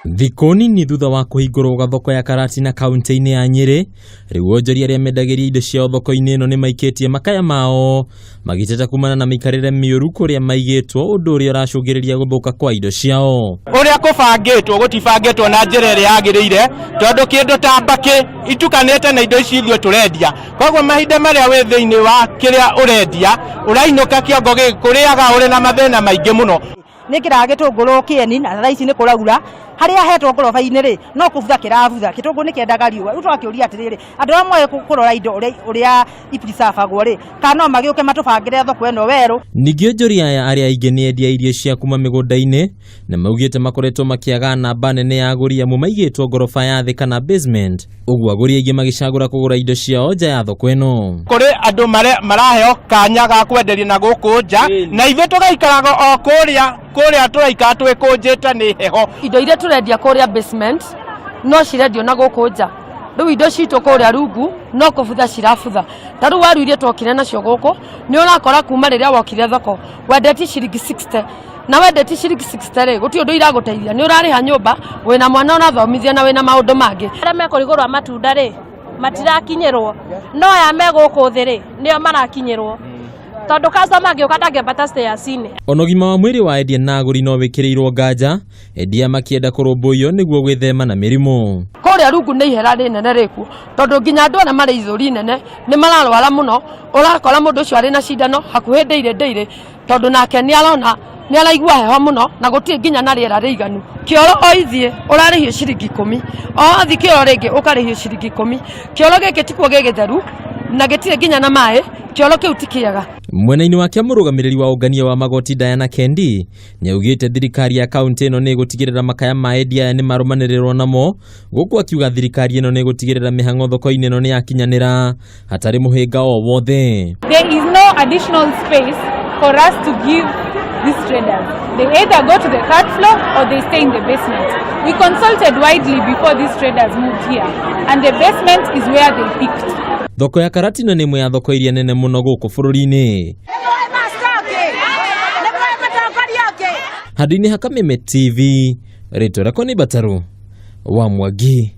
Thikũ nini thutha wa kũhingũrwo gwa thoko ya Karatina kaunti-inĩ ya Nyĩrĩ, rĩu onjoria arĩa mendagĩria indo ciao thoko-inĩ ĩno nĩ maikĩtie makaya mao magĩteta kumana na mĩikarĩre mĩũru kũrĩa maigĩtwo, ũndũ ũrĩa ũracũngĩrĩria gũthũka kwa indo ciao. Ũrĩa kũbangĩtwo gũtibangĩtwo na njĩra ĩrĩa yagĩrĩire, tondũ kĩndũ ta mbakĩ itukanĩte na indo ici ithuĩ tũrendia. Koguo mahinda marĩa wĩ thĩinĩ wa kĩrĩa ũrendia, ũrainũka kĩongo gĩkũrĩaga ũrĩ na mathĩna maingĩ mũno. Nĩkĩraga gĩtũngũrũ kĩeni na thaa ici nĩ kũraura, harĩa hetwo ngoroba-inĩ rĩ, no kũbutha kĩrabutha, gĩtũngũrũ nĩ kĩendaga riũa. Rĩu tũgakĩũria atĩrĩrĩ, andũ arĩa moĩ kũrora indo ũrĩa i-preserve-agwo rĩ, kana no magĩũke matũbangĩre thoko ĩno werũ. Ningĩ onjoria aya arĩa aingĩ nĩ endia irio cia kuma mĩgũnda-inĩ na maugĩte makoretwo makĩaga namba nene ya agũri amu maigĩtwo ngoroba ya thĩ kana basement, ũguo agũri aingĩ magĩcagũra kũgũra indo ciao nja ya thoko ĩno. Kũrĩ andũ maraheo kanya ga kwenderia na gũkũ nja, na ithuĩ tũgaikaraga o kũrĩa kũrĩa tũraikara twĩkũnjĩte nĩ heho. Indo iria tũrendia kũrĩa basement no cirendio na gũkũ nja, rĩu indo citũ kũrĩa rungu no kũbutha cirabutha. Ta rĩu waru iria twokire nacio gũkũ nĩ ũrakora kuma rĩrĩa wokire thoko wendetie ciringi 60, na wendetie ciringi 60 rĩ, gũtirĩ ũndũ iragũteithia, nĩ ũrarĩha nyũmba, wĩna mwana ũrathomithia na wĩna maũndũ mangĩ. Arĩa mekũrigũrwo matunda rĩ, matirakinyĩrwo, no aya me gũkũ thĩ rĩ, nĩo marakinyĩrwo, tondũ customer angĩũka ndangĩambata stairs-inĩ. Ona ũgima wa mwĩrĩ wa endia na agũri no wĩkĩrĩirwo nganja, endia makĩenda kũrũmbũiyo nĩguo gwĩthema na mĩrimũ. Kũrĩa rungu nĩ ihera rĩnene rĩkuo, tondũ nginya andũ arĩa marĩ ithũri nene nĩ mararwara mũno, ũrakora mũndũ ũcio arĩ na cindano hakuhĩ ndĩirĩ ndĩirĩ, tondũ nake nĩ arona nĩ araigua heho mũno na gũtirĩ nginya na rĩera rĩiganu. Kĩoro o ithiĩ ũrarĩhio ciringi 10, o wathiĩ kĩoro rĩngĩ ũkarĩhio ciringi 10. Kĩoro gĩkĩ tikuo gĩ gĩtheru na gĩtirĩ nginya na maĩ, kĩoro kĩu ti kĩega. Mwena-inĩ wake mũrũgamĩrĩri wa ũngania wa magoti Diana Kendi nĩaugĩte thirikari ya kaunti ĩno nĩ ĩgũtigĩrĩra makaya ma endia aya nĩ marũmanĩrĩrwo namo, gũkũ akiuga thirikari ĩno nĩ ĩgũtigĩrĩra mĩhang'o thoko-inĩ ĩno nĩ yakinyanĩra hatarĩ mũhĩnga o wothe. There is no additional space for us to give these traders. They either go to the third floor or they stay in the basement. We consulted widely before these traders moved here, and the basement is where they picked. Thoko ya Karatina nĩ ĩmwe ya thoko iria nene mũno gũkũ bũrũri-inĩ. Handũ-inĩ ha Kameme TV, rĩtwa rĩakwa nĩ Mbataru wa Mwangi.